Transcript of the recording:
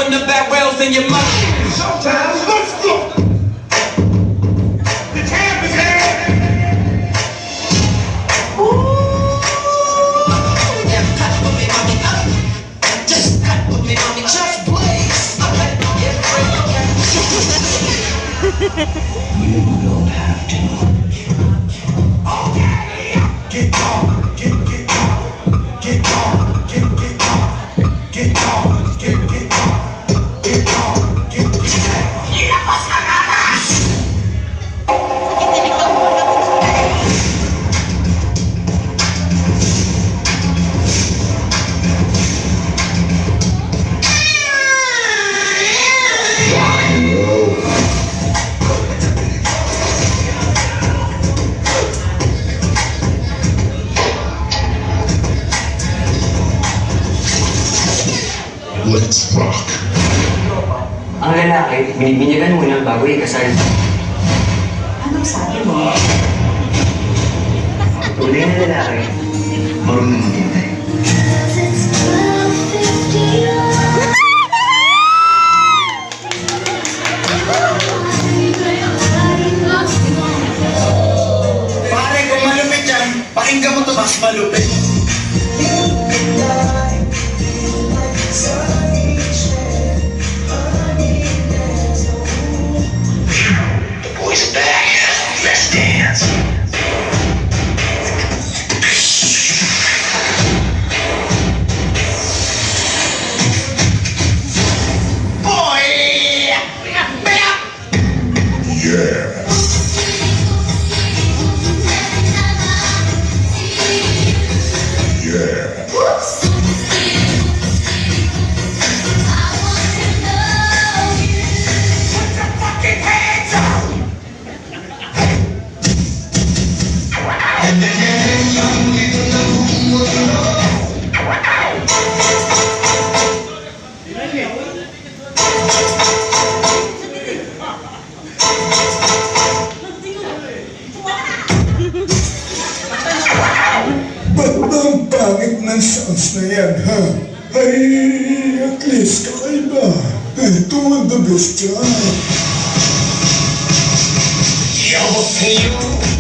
from the barrels in your mouth. Showtime, let's go! The champ is here! Yeah, clap for me, mommy. Just clap for me, mommy. Just blaze. Okay, yeah, great, okay. You don't have to. Get off, get off, get off, get off, get off, get off, get off, get off. Rock and roll. Let's rock. Ang lalaki, binibinyagan muna bago ikasal. Anong sabi mo? Tunay na lalaki, marunong maghintay. It's 12:51. Pare, kung malupit yan, pakinggan mo to, mas malupit. The boys are back. Let's dance. Boy! Yeah. Yeah. Put your fucking hands up! Ba't ba ang pangit ng sounds na yan, ha? Ay, at least kakaiba. Ito ang the best yan. 여보세요.